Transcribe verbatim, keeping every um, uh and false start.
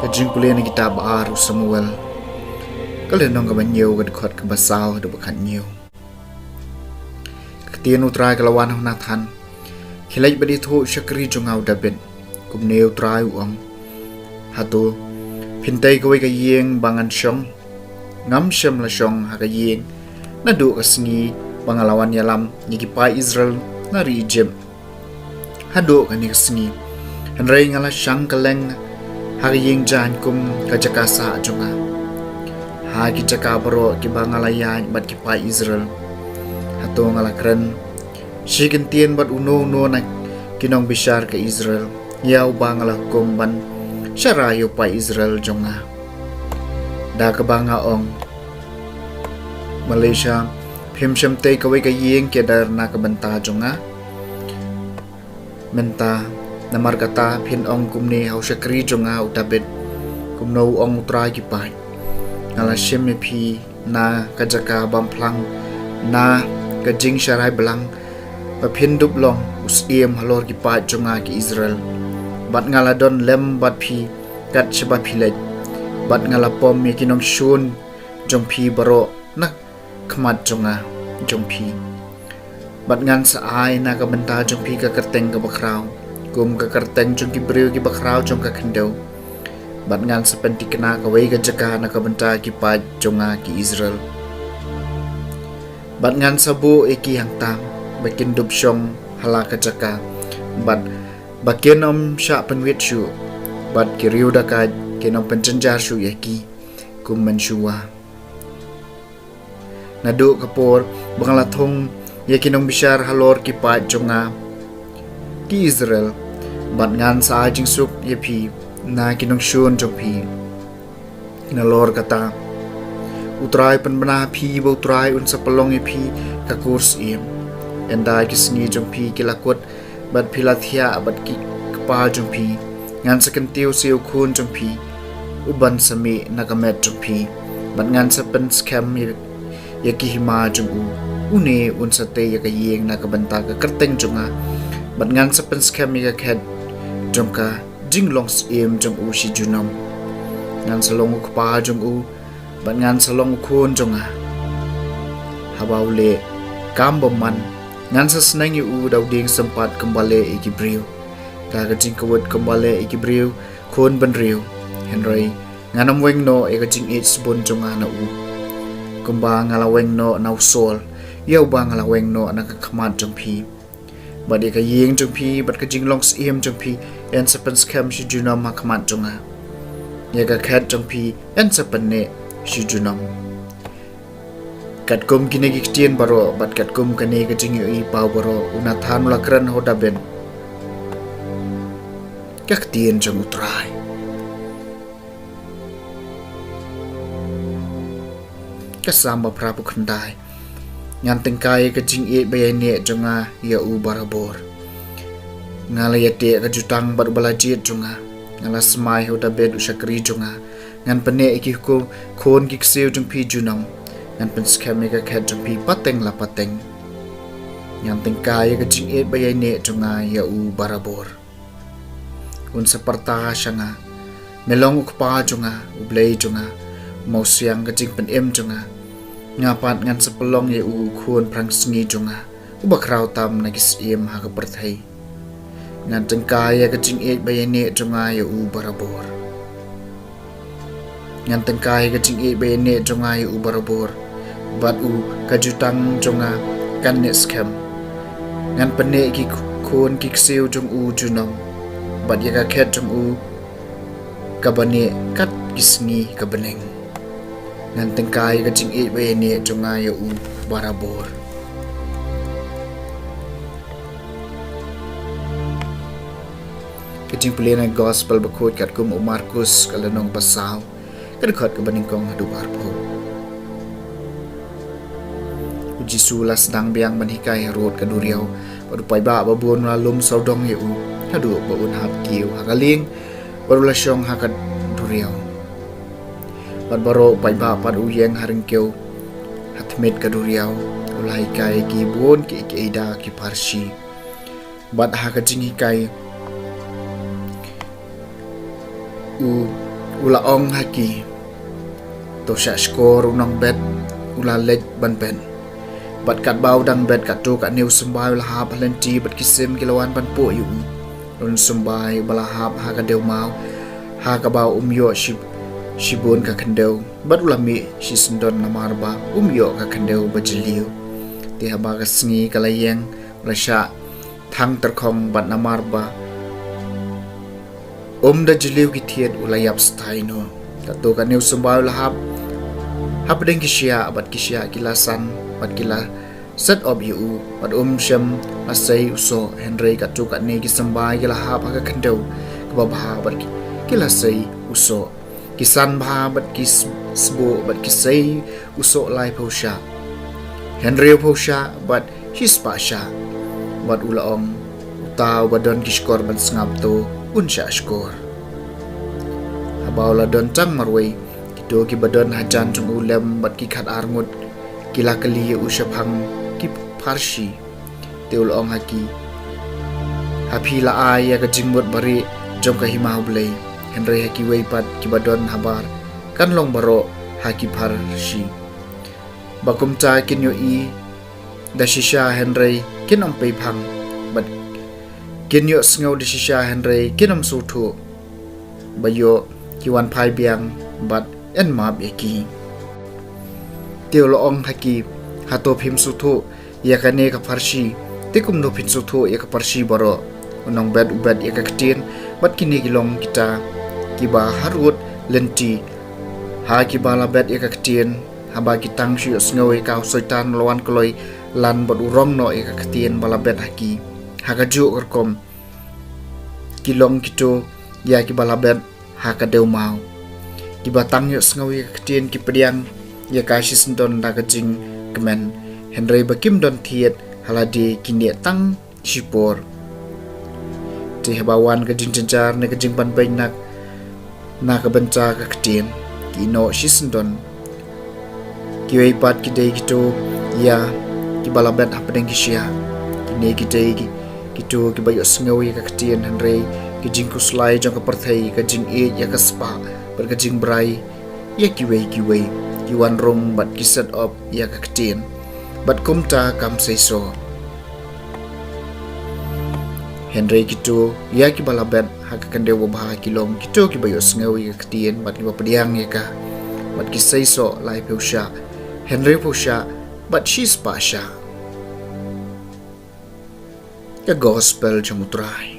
Jingpule na kitab ba ar u Samuel, ka lynnong kaba hynñiew, ka dkhot kaba saw haduh ba khathynñiew. Ka ktien U Trai ka la wan ha u Nathan: Khie leit bad ïathuh ïa u shakri jong nga u Dabid, kumne U Trai u ong: Hato phin tei kawei ka ïing ba ngan shong? Ngam shym la shong ha ka ïing naduh ka sngi ba nga la wan ïalam ïa ki paid Israel na ri Ijipt haduh kane ka sngi. Hynrei nga la shang kylleng ha ka ïing jaiñ kum ka jaka sah jong nga, ha ki jaka baroh kiba nga la ïaid bad ki paid Israel. Hato nga la kren shi kyntien bad uno uno na ki nongbishar ka Israel, ïa uba nga la hukum ban sharai ïa u paid Israel jong nga, da kaba nga ong: Malaysia, phim shym tei kawei ka ïing kedar na ka bynta jong nga? Mynta namarkata phin ong kumne ha u shakri jong nga u Dabid: Kumno u ong U Trai ki paid: Nga la shim ïa phi na ka jaka bam phlang na ka jingsharai blang, ba phin dup long u syiem halor ki paid jong nga ki Israel, bad nga la don lem bad phi kat shaba phi leit, bad nga la pom ïa ki nongshun jong phi baroh na khmat jong nga, jong phi. Bad ngan sa ai na ka bynta jong phi ka kyrteng kaba khraw, kum ka kyrteng jong ki briew kiba khraw jong ka khyndew. Bad ngan sa pynthikna kawei ka jaka na ka bynta ki paid jong nga ki Israel. Bad ngan sa buh ïa ki hangta ba kin dup shong ha la ka jaka, bad ba kin ym shah pynwit shuh, bad ki riew dakaid kin ym pynjynjar shuh ïa ki kum mynshuwa. Naduh ka por ba nga la thung ïa ki nongbishar halor ki paid jong nga ki Israel, bad ngan sa ai jingsuk ïa phi na ki nongshun jong phi. Nalor kata U Trai u pynbna ha phi, ba U Trai un sa pynlong ïa phi ka kur syiem. Ynda ki sngi jong phi ki la kut bad phi la thiah bad ki kpa jong phi, ngan sa kyntiew sa ïa u khun jong phi uban sa mih na ka met jong phi, bad ngan sa pynskhem ïa, ïa ki hima jong u. Une un sa tei ïa ka ïing na ka bynta ka kyrteng jong nga, bad ngan sa pynskhem ïa ka khet jong ka jinglong syiem jong u shi junom. Ngan sa long u kpa jong u, bad ngan sa long u khun jong nga. Haba u leh kam bymman, ngan sa sneng ïa u da u dieng sympat kumba leh ïa ki briew, da ka jingkhuid kumba leh ïa ki briew khun bynriew. Hynrei ngan ym weng noh ïa ka jingïeit sbun jong nga na u, kumba nga la weng noh na u Saul, ïa uba nga la weng noh na ka khmat jong phi. Bad ïa ka ïing jong phi bad ka jinglong syiem jong phi, yn sa pynskhem shi junom ha khmat jong nga. Ïa ka khet jong phi yn sa pynneh shi junom. Katkum kine ki ktien baroh bad katkum kane ka jingïohi paw baroh, u Nathan u la kren ha u Dabid ka ktien jong U Trai. Ka Salm ba phra phew khyndai. Ngan tyngkai ïa ka jingïeit ba ïaineh jong nga ïa u barabor. Nga la ïateh ka jutang bad uba la jied jong nga. Nga la smai ha u Dabid u shakri jong nga. Ngan pynneh ïa ki khun ki ksiew jong phi junom. Ngan pynskhem ïa ka khet jong phi pateng la pateng. Ngan tyngkai ïa ka jingïeit ba ïaineh jong nga ïa u barabor. Un sa pyrta sha nga: Me long u Kpa jong nga, u Blei jong nga, u Mawsiang ka jingpynim jong nga. Nga pat ngan sa pynlong ïa u u khun phrangsngi jong nga, uba khraw tam na ki syiem ha ka pyrthei. Ngan tyngkai ïa ka jingïeit ba ïaineh jong nga ïa u barabor. Ngan tyngkai ïa ka jingïeit ba ïaineh jong nga ïa u barabor, bad u ka jutang jong nga kan neh skhem. Ngan pynneh ïa ki khun ki ksiew jong u junom, bad ïa ka khet jong u kaba neh kat ki sngi ka bneng. Ngan tyngkai ïa ka jingïeit ba ïaineh jong nga ïa u barabor. Ka jingpule na Gospel bakhuid katkum u Markus, ka lynnong ba saw, ka dkhot kaba nyngkong haduh ba arphew. U Jisu u la sdang biang ban hikai harud ka duriaw, bad u paidbah babun u la lum sawdong ïa u, haduh ba un hap kiew ha ka lieng, bad u la shong ha ka duriaw. Bad baroh u paidbah pat u ïeng ha ryngkew ha thmit ka duriaw, u la hikai ïa ki bun kiei kiei da ki pharshi. Bad ha ka jinghikai u U la ong ha ki, "To shah shkor, u nongbet u la leit ban bet." Bad katba u dang bet, kato katne u symbai u la hap ha lynti, bad ki sim ki la wan ban poh ïa u. U symbai ba la hap ha ka dewmaw, ha kaba um ïoh shi, shibun ka khyndew. Bad u la mih shisyndon namar ba um ïoh ka khyndew ba jylliew. Te haba ka sngi ka la ïeng, u la shah thang tyrkhong, bad namar ba um da jylliew ki thied, u la ïap stai noh. Kato katne u symbai u la hap hapdeng ki shiah, bad ki shiah ki la san, bad ki la set op ïa u, bad um shym la sei u soh. Hynrei kato katne ki symbai ki la hap ha ka khyndew kaba bha, bad ki, ki la sei u soh. Ki san bha, bad ki s-, sbuh, bad ki sei u soh laiphew shah, hynriewphew shah, bad shispah shah. Bad u la ong, "Uta uba don ki shkor ban sngap, to un shah shkor." Haba u la don tang marwei, kito kiba don hajan jong u lem bad ki khatar ngut ki la kylli ïa u shaphang ki pharshi. Te u la ong ha ki, "Ha phi la ai ïa ka jingmut barieh jong ka hima U Blei, hynrei ha kiwei pat kiba don habar kan long baroh ha ki pharshi. Ba kumta kin ïohi da shisha hynrei kin ym peiphang, bad kin ïohsngew da shisha hynrei kin ym sngewthuh. Ba ïoh ki wan phai biang bad yn map ïa ki." Te u la ong ha ki, "Hato phim sngewthuh ïa kane ka pharshi? Te kumno phin sngewthuh ïa ka pharshi baroh? U nongbet u bet ïa ka ktien, bad kine ki long kita kiba harud lynti ha kiba la bet ïa ka ktien. Haba ki tang shu ïohsngew ïa ka, u Soitan u la wan kloi lan bad u rong noh ïa ka ktien ba la bet ha ki. Ha kajuh ka rukom ki long kito ïa kiba la bet ha ka dewmaw. Kiba tang ïohsngew ïa ka ktien ki pdiang ïa ka shisyndon da ka jingkmen, hynrei ba kim don thied ha lade ki neh tang shipor." Te haba wan ka jingjynjar ne ka jingbanbeiñ na, na ka bynta ka ktien, ki ïehnoh shisyndon. Kiwei pat ki dei kito ïa kiba la bet hapdeng ki shiah. Kine ki dei ki, kito kiba ïohsngew ïa ka ktien, hynrei ki jingkhuslai jong ka pyrthei, ka jingïeit ïa ka spah, bad ka jingbrai ïa kiwei kiwei, ki wan rung bad ki set op ïa ka ktien, bad kumta kam seisoh. Hynrei kito ïa kiba la bet ha ka khyndew babha ki long kito kiba ïohsngew ïa ka ktien bad kiba pdiang ïa ka, bad ki seisoh laiphew shah, hynriewphew shah, bad shispah shah. Ka Gospel jong U Trai.